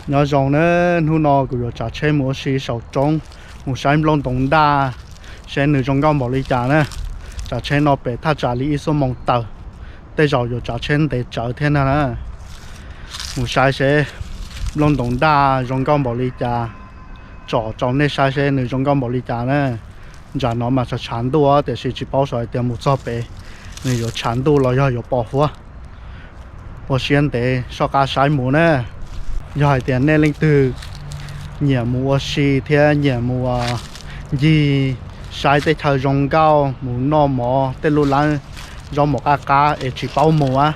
Nyob zoo na, hnub no kuv yuav tsav tsheb mus ua si saum roob, mus saib nplooj ntoos daj, seb nws zoo nkauj npaum li cas na. Tsav tsheb no pem thaj tsam li ib xuab moos tawm, tej zaum yuav tsav tsheb ntev tsawv thiab na. Mus saib seb nplooj ntoos daj zoo nkauj npaum li cas, tsom rau nej saib seb nws zoo nkauj npaum li cas na. Ntsam no mas tshav tshav ntuj tiam sis tsis paub xyov hais tias mus txog pem nws yuav tshav ntuj los yog yuav pos huab. Ua siab ntev soj qab saib mus na. Yog hais tias nej leej twg nyiam mus ua si thiab nyiam mus ncig saib teb chaws zoo nkauj, mus noj mov tej lub lab zaub mov qab qab es tsis paub mus a,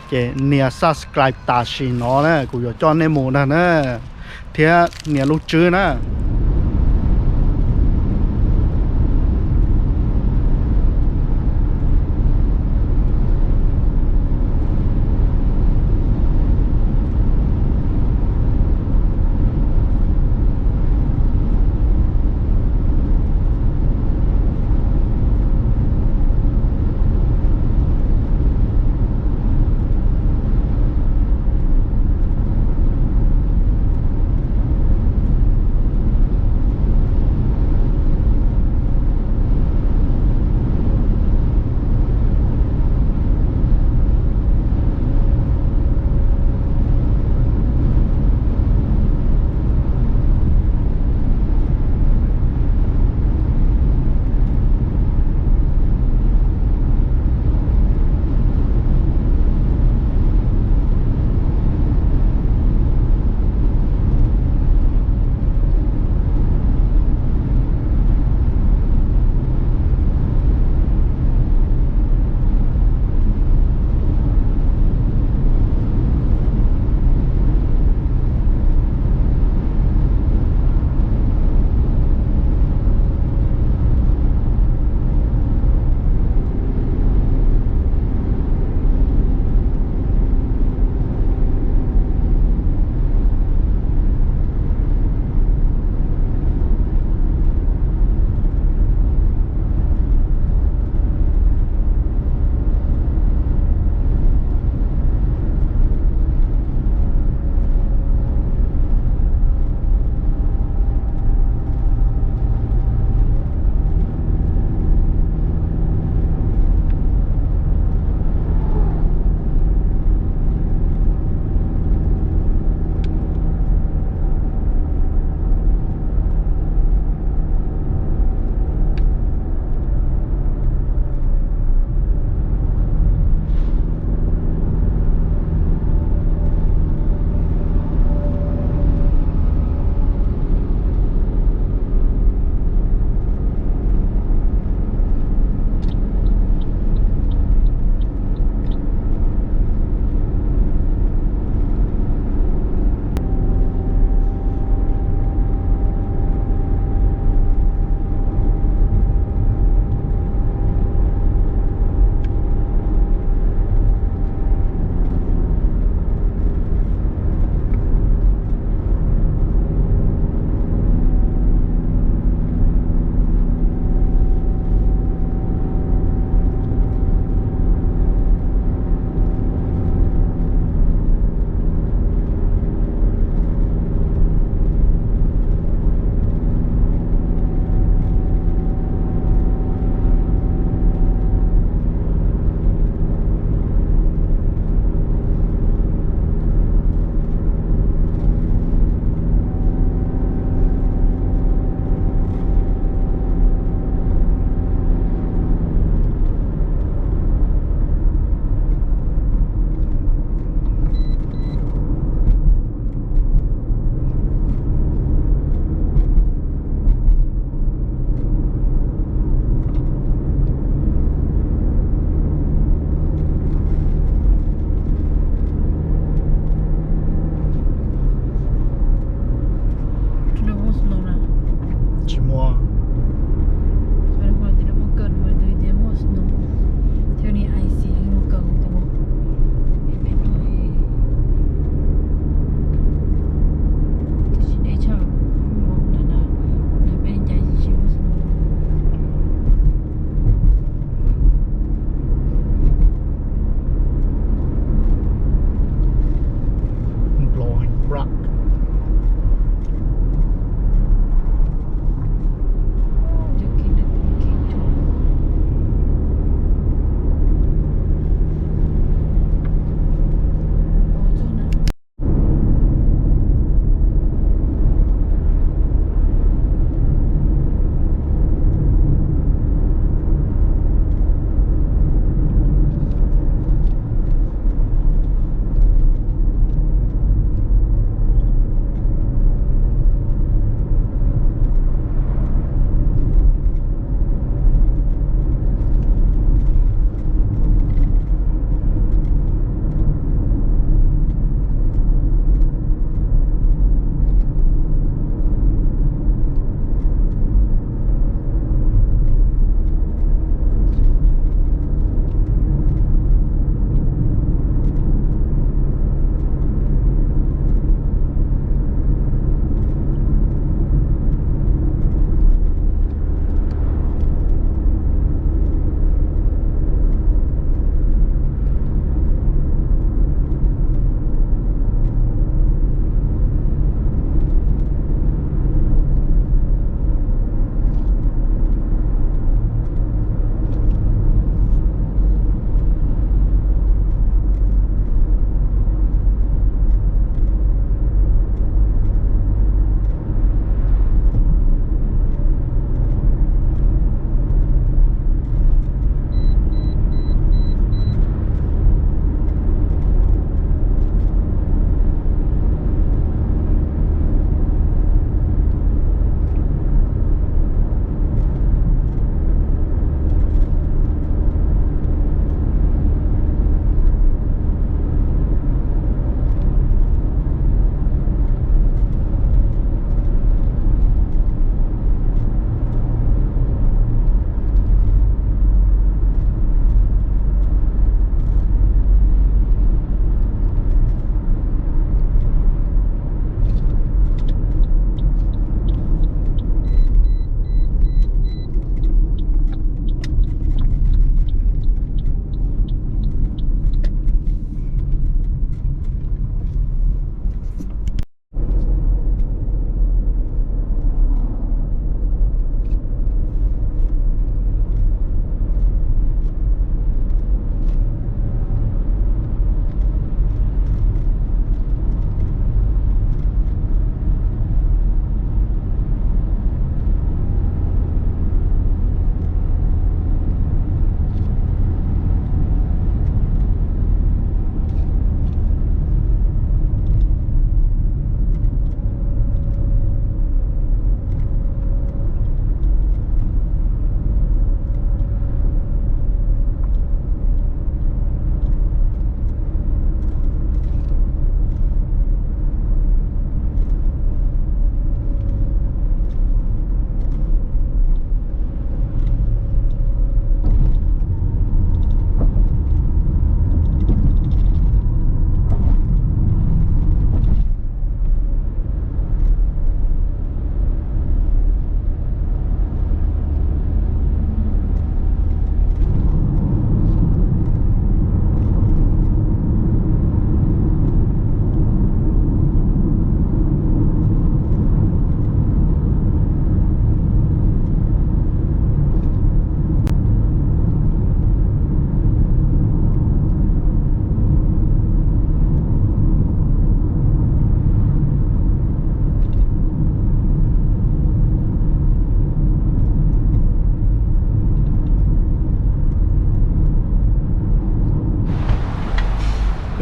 ces nias subscribe tam sim no na, kuv yuav coj nej mus ntag na, thiab nias lub tswb na.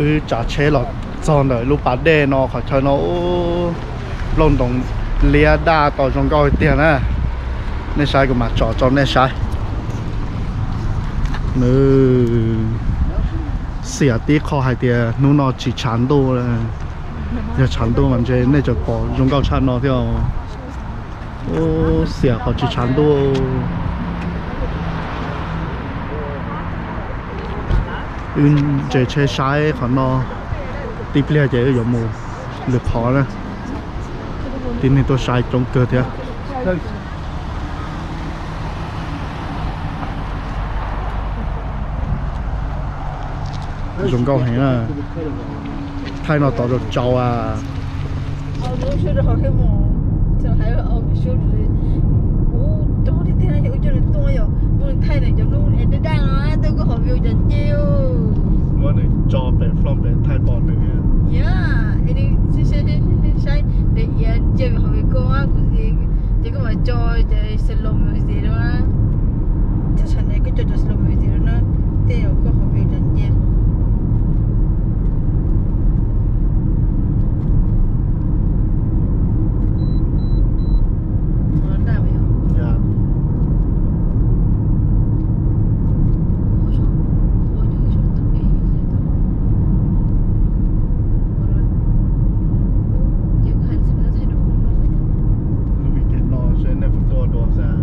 Wb tsav tsheb los txog ntawm lub pas dej no, qhov chaw no ub, nplooj ntoos liab daj tau zoo nkauj tiag na. Nej saib, kuv mam tsom rau nej saib. Nws xiam tib qho hais tias hnub no tsis tshav ntuj. Yog tshav ntuj mas ntshe nej tseem pom zoo nkauj tshaj no thiab. Ub, xiam qhov tsis tshav ntuj. Wb ntses tsheb saib qhov no, tib pliag ces wb yuav mus lwm qhov na. Tib neeg tuaj saib coob kawg thiab. Zoo nkauj heev na. Thaij no tod rau tsau a. Muab nws tso pem flog pem thaij pom nws. Saib nws iav ncia hauv pem koj, ces koj mam tso cov slow music rau. Tej sab ne koj tso cov slow music rau na, tej uas koj hauv pem cov ncia. Lub vim tias no seb nej puas tuaj dua xwb.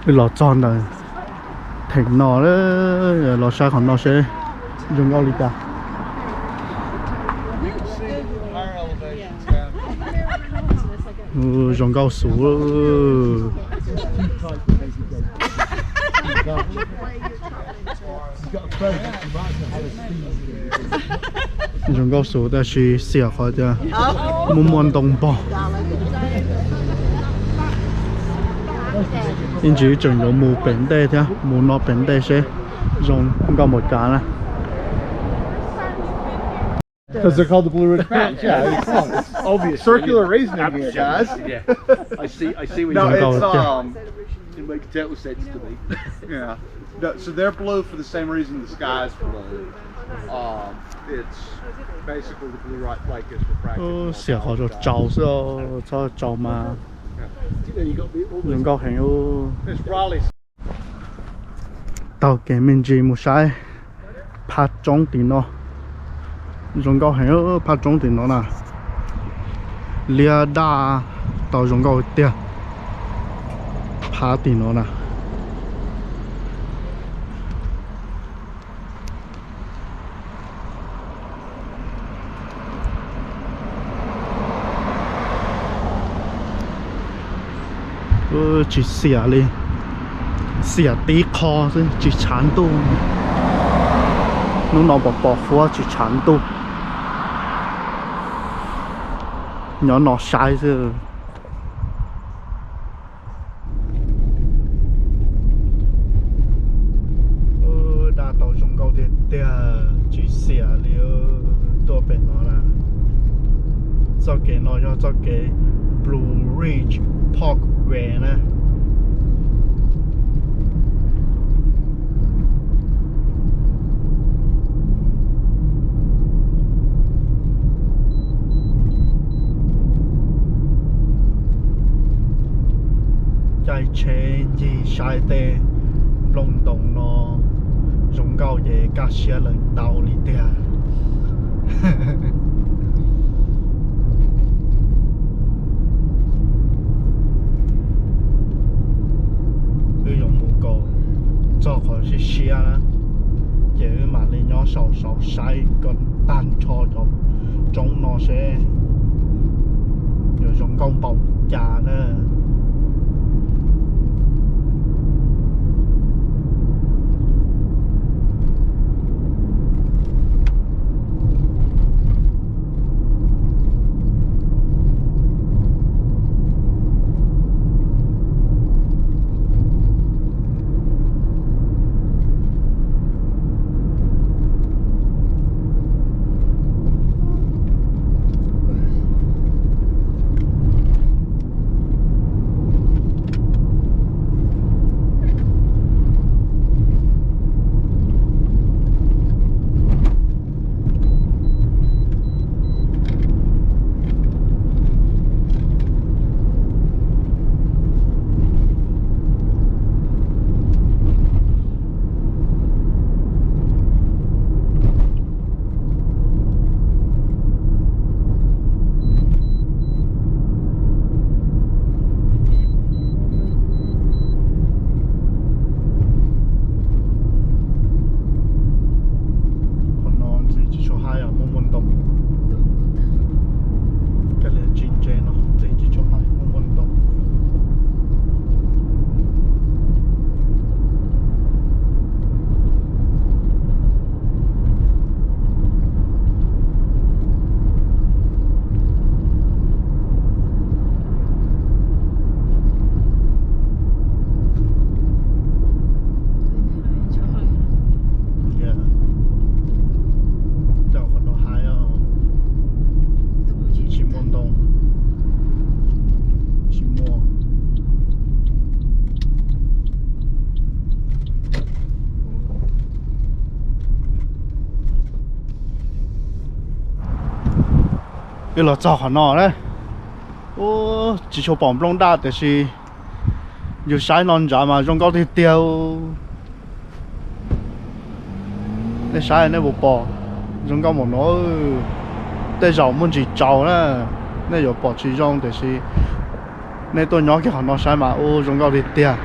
Wb los txog ntawm theem no, los saib qhov no seb zoo nkauj li cas. Zoo nkauj xwb. Zoo nkauj xwb tab sis xiam qhov tias muaj muaj ntoo npog. Ib ntsis tseem yuav mus pem ntej thiab, mus no pem ntej seb zoo nkauj npaum cas na. Because they're called the Blue Ridge Mountains. Yeah, it's obvious. Circular reasoning here, guys. Yeah. I see, I see where you're No, it's, um, it makes total sense to me. Yeah. No, so they're blue for the same reason the sky's blue. Um, it's basically the blue light, like, is refracted more Xiam qhov power tsaus tsaus xwb, txhob tsaus mas. Yeah. You know, you got the, all zoo these nkauj heev. There's Raleigh. Taug kev me ntsis mus saib phab roob tim no. Zoo nkauj heev, phab roob tim no na. Liab daj tau zoo nkauj tiag. Phab tim no na. Tsis xiam li, xiam tib qho xwb tsis tshav ntuj. Hnub no pom pom huab tsis tshav ntuj. Nyob no saib xwb. Daj tau zoo nkauj tiag tiag, tsis xiam li. Tuaj pem no na, txoj kev no yog txoj kev Blue Ridge Parkway na. Caij tsheb ncig saib tej nplooj ntoo no zoo nkauj ces kaj siab lawm ntau li tiag. Wb yuav mus kom txog qhov siab siab na, ces wb mam li nyob saum saum saib kom tag nrho cov roob no seb yuav zoo nkauj npaum cas na. Qhov no ntxiv tsis tshua hais, muaj muaj ntoo. Kab liam tsis ntse no ntxiv tsis tshua hais, muaj muaj ntoo. Coj qhov no hais os, tsis muaj ntoo, tsis muaj. Wb los txog qhov no na, tsis tshua pom nplooj daj tiam sis yus saib no ntsav mas zoo nkauj tiag tiag. Nej saib nej puas pom zoo nkauj npaum no? Tej zaum muaj ntsis tsaus na, nej yuav pom tsis zoo tiam sis nej tuaj nyob kiag qhov no saib mas ua zoo nkauj tiag tiag.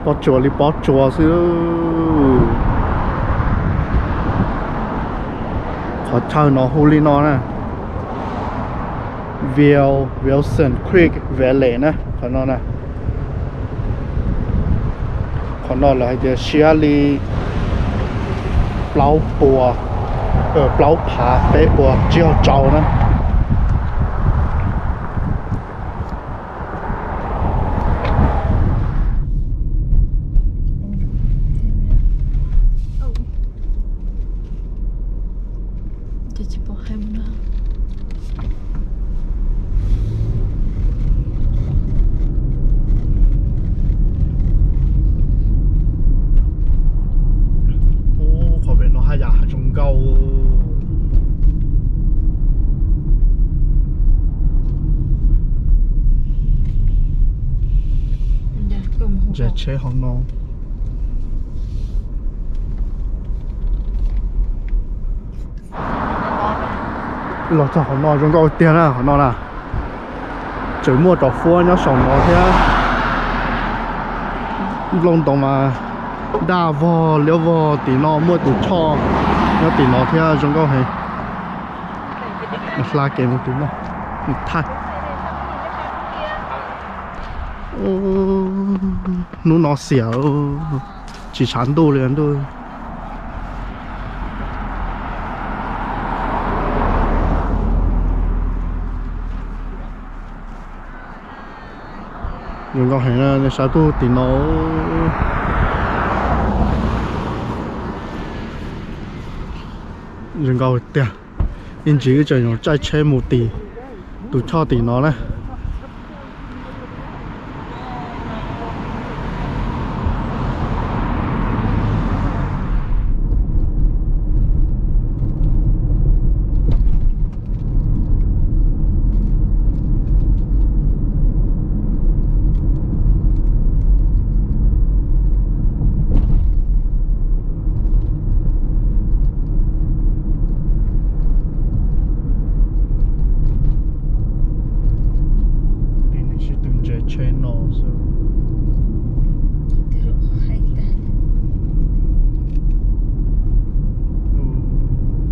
Pob tsuas li pob tsuas xwb. Qhov chaw no hu li no na, Wil- Wilson Creek Valley na, qhov no na. Qhov no lawv hais tias siab li plaub puas, plaub phav peb puas tsib caug rau na. Ub, qhov pem no haj yam zoo nkauj. Ntses tsheb hauv no. Los txog qhov no zoo nkauj tiag na, qhov no na. Tseem muaj cov huab nyob saum no thiab. Nplooj ntoo mas daj vog liab vog. Tim no muaj tus choj nyob tim no thiab, zoo nkauj heev. Hla kev mus tim no, mus thaij. Hnub no xiam, tsis tshav ntuj li ntuj. Zoo nkauj heev, nej saib puag tim no. Zoo nkauj tiag. Ib ntsis wb tseem yuav caij tsheb mus tim tus choj tim no na. Sib tw ntses tsheb no xwb.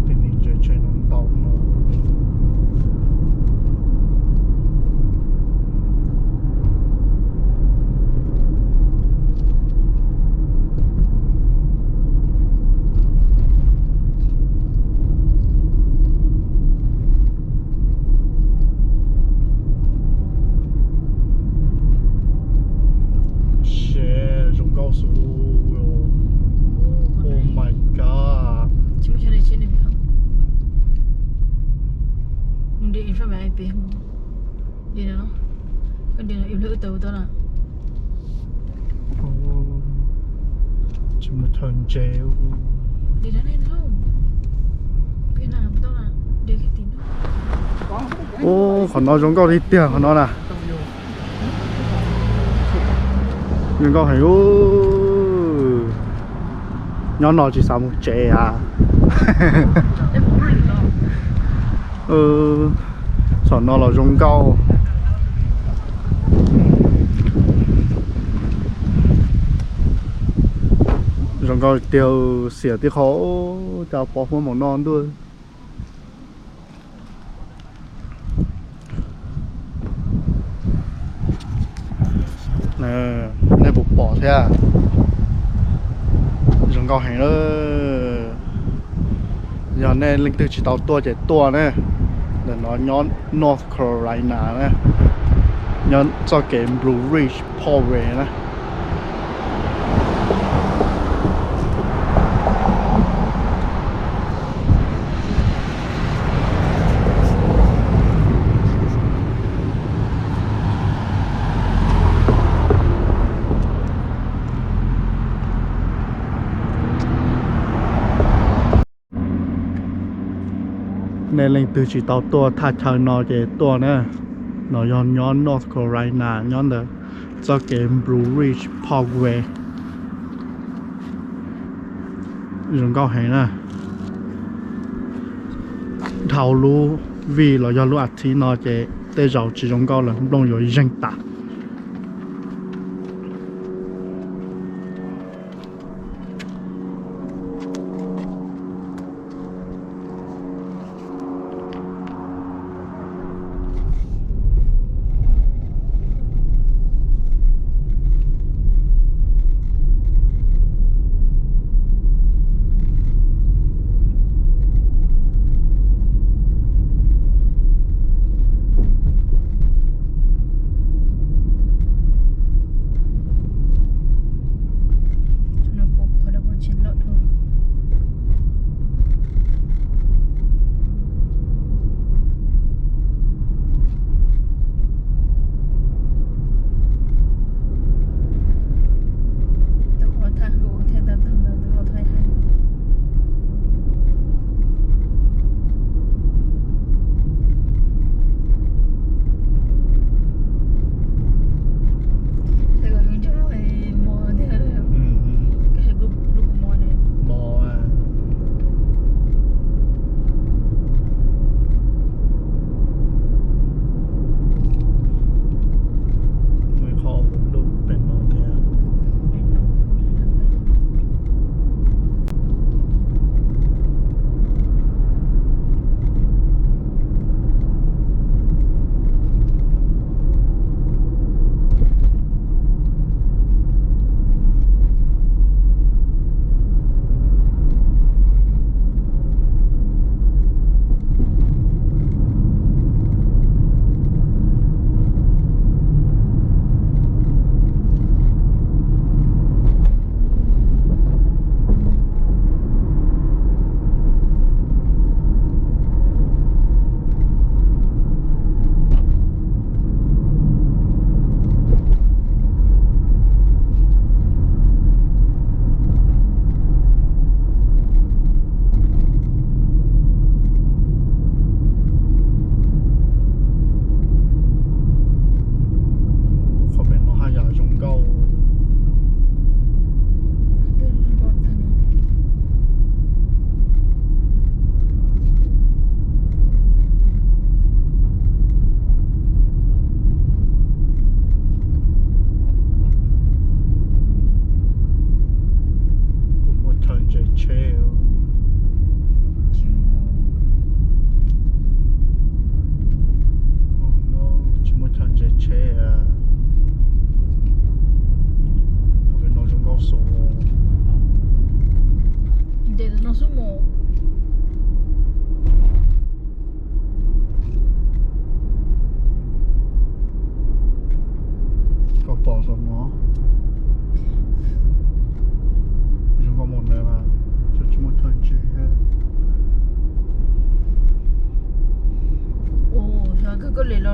Tib neeg ntses tsheb no ntau no. Shit, zoo nkauj xwb. Oh my god. Tsis muaj chaw ntses. Ub, qhov no zoo nkauj tiag tiag qhov no na. Zoo nkauj heev ub. Nyob no tsis xav mus tsev a. Saum no los zoo nkauj. Zoo nkauj tiag, xiam tib qho, cas pov huab npaum no ntuj. Nej puas pom thiab? Zoo nkauj heev lawm. Yog nej leej twg tsis tau tuaj ces tuaj na. Ntawm no nyob North Carolina na, nyob txoj kev Blue Ridge Parkway na. Nej leej twg tsis tau tuaj thaj chaw no ces tuaj na. No yog nyob North Carolina, nyob ntawm txoj kev Blue Ridge Parkway. Zoo nkauj heev na. Dhau lub vij los yog lub as thiv no ces tej zaum tsis zoo nkauj lawm, nplooj yuav zeeg tas.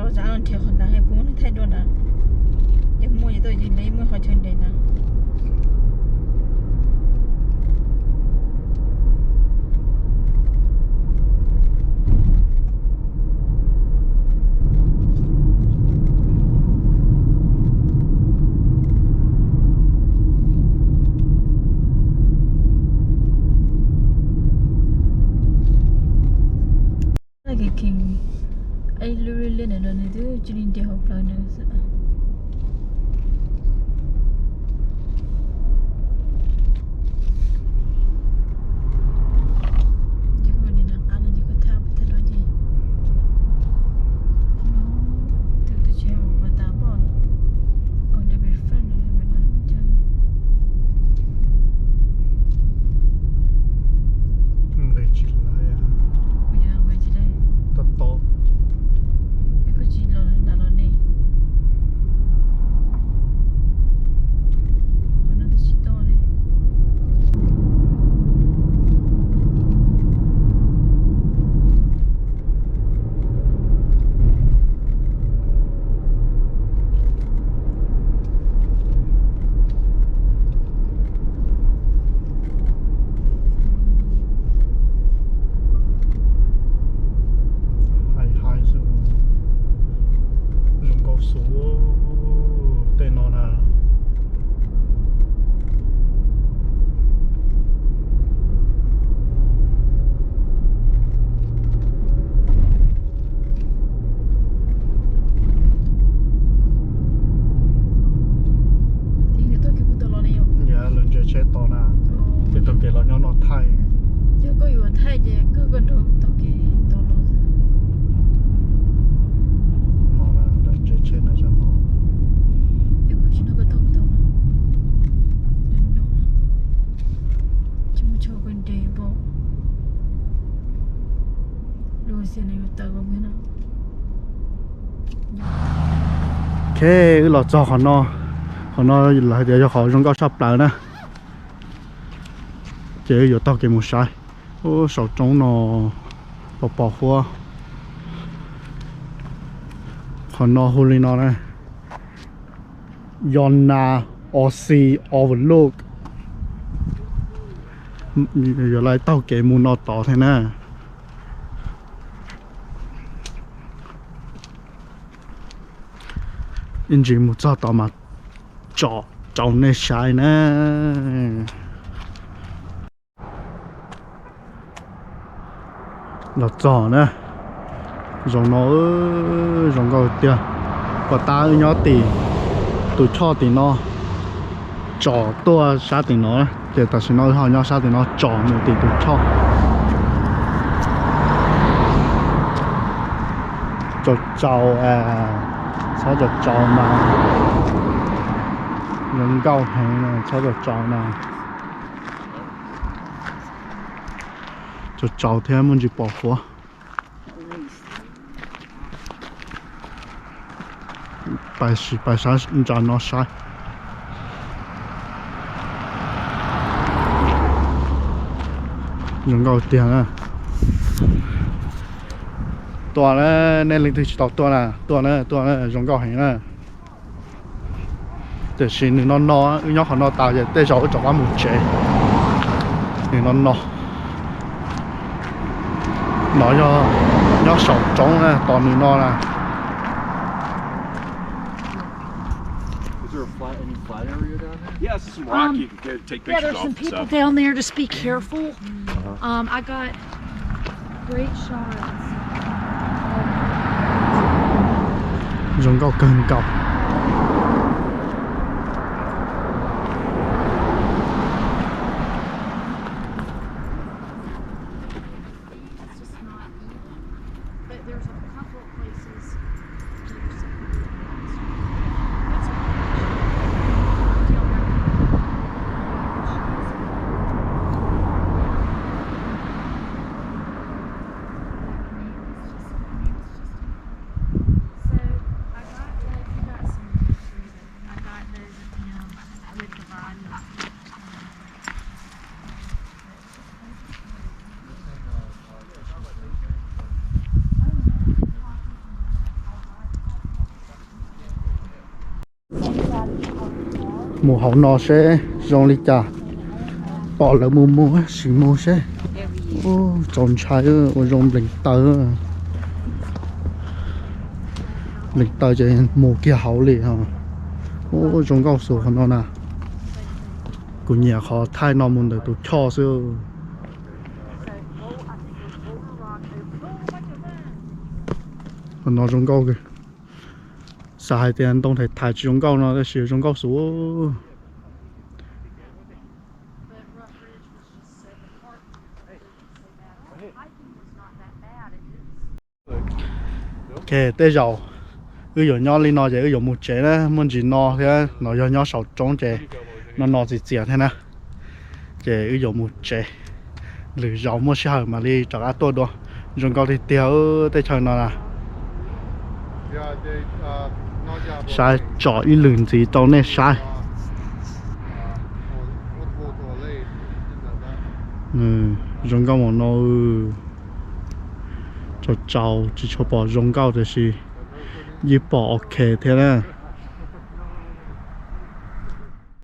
Los tsav no nrhiav qhov ntawd, puas muaj neeg thaij dua ntawd? Yog muaj ces tuaj, yog lawv muaj qhov chaw nres ntawd. Ib lub liab ntawm no nws twb cia li nres hauv plawv ntawd xwb. Ces koj nim nqa qab no ces koj thaj, thaj no ces, no, twb tsis ua tas pom. Nqis tsis laib, tob tob. Hais hais xwb, zoo nkauj xwb tej no na. Yog lawv ntsia tsheb tos na, ces taug kev los nyob no thaij. Yog koj yuav thaij ces koj koj nrog taug kev tos los. No lawv ntsia tsheb na, no. Yog kuv tsis nrog koj taug kuv taug no. Tsis muaj chaw koj nres pom. Lub xia no yuav tawm koj pem no. Ok, wb los txog qhov no, qhov no lawv hais tias yog qhov zoo nkauj tshaj plaws na. Ces wb yuav taug kev mus saib. Ub, saum roob no pos pos huab. Qhov no hu li no na, Yona Aussie Overlook. Yuav lawv taug kev mus no tod thiab na. Ib ntsis mus txog tod mas tsom rau nej saib na. Los txog na, zoo no, zoo nkauj tiag. Puag ta wb nyob tim tus choj tim no, tsom tuaj sab tim no, ces tam sim no wb ho nyob sab tim no tsom mus tim tus choj. Tsaus tsaus, txhob tsaus tsaus mas, zoo nkauj heev, txhob tsaus tsaus na. Tsaus tsaus thiab muaj ntsis pos huab. Pais sim pais sab ntsa no saib. Zoo nkauj tiag na. Tuaj na, nej leej twg tsis tau tuaj na, tuaj na, tuaj na, zoo nkauj heev na. Tiam sis nws no no, wb nyob qhov no tas ces tej zaum wb rov qab mus tsev. Nws no no. No yog nyob saum roob na, tos nws no na. Is there a flat, any flat area down there? Yeah, it's just some rock Um, you can take yeah, pictures there's off some and people stuff. Down there. Just be careful. Uh-huh. Um, I got great shots. Zoo nkauj kawg nkaus. It's just not even. But there's a couple places. There's some. That's what I should do. Deal with it. It's just, I mean, it's just, so I got, like, you got some Mus hauv no seb zoo li cas. Pom lawv mus mus sim mus seb. Ub, txaus ntshai, ua zoo nplees taw. Nplees taw ces mus kiag hauv li os. Ub, zoo nkauj xus qhov no na. Kuv nyiam qhov thaij no mus ntawm tus choj xwb. Qhov no zoo nkauj. Xav hais tias ntoo thaiv thaiv tsis zoo nkauj no tab sis zoo nkauj xus. Ok, tej zaum wb yuav nyob li no ces wb yuav mus tsev na, muaj ntsis no thiab no yog nyob saum roob ces no no txias txias thiab na. Ces wb yuav mus tsev, lwm zaus muaj sij hawm mam li rov qab tuaj dua. Zoo nkauj tiag tiag teb chaws no na. Saib tsom ib lwm ntxiv rau nej saib. Zoo nkauj mus no. Tsaus tsaus tsis tshua pom zoo nkauj tiam sis yeej pom ok thiab na.